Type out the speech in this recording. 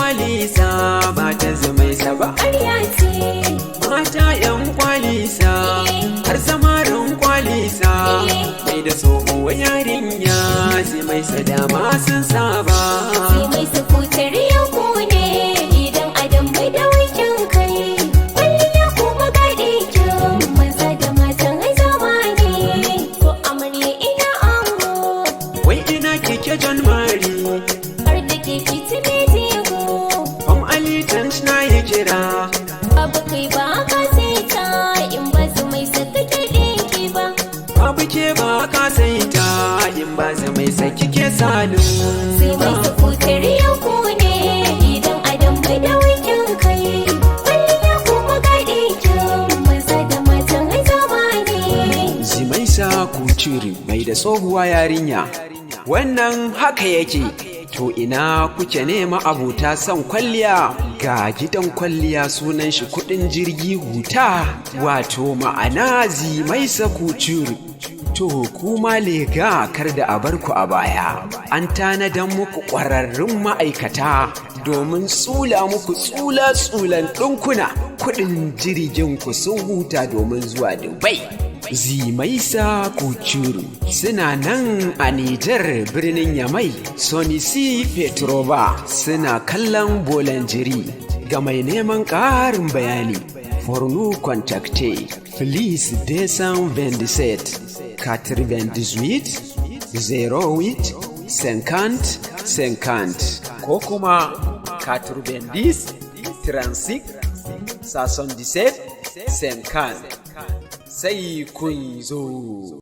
Kwalisa ba ta Zimaisa ba. Ƙarya ce. Mata 'yan kwalisa har samarin kwalisa, mai da tsohuwar yarinya, Zimaisa dama sun saba. Sai mai sufutar ya kone idan adam bai da wakin kai. Kwalliya kuma ga ɗinkin maza da matan zamani. Ko amarya ina ango. Wai ina keke John Mari. Har da keke time jego. Om Ali Tansh na yi kira. Babu kai ba ka saita in ba su mai saka ke ɗinki ba. Babu ke ba ka saita in ba Zimaisa kike salu. Sai mai sufutar ya kone idan adam bai da wakin kai. Kwalliya kuma ga ɗinkin maza da matan zamani. Zimaisa Couture, mai da tsohuwa yarinya. Wannan haka yake. To, ina kuke nema abota son kwalliya? Ga gidan kwalliya, sunan shi Kudin Jirgi Huta, wato ma'ana Zimaisa Couture. To, kuma lega kar da a barku a baya. An tanadan muku ƙwararrun ma'aikata domin tsula muku tsula-tsulan ɗinkuna. Kuɗin jirgin ku sun huta domin zuwa Dubai. Zimaisa Couture suna nan a Nijar, birnin Yamai, Sonisi Petrova, suna kallon Bolanjiri. Ga mai neman ƙarin bayani, pour nous contacter, plus 227 98 08 50 50 ko kuma 90 36 77 50. Sai kun zo.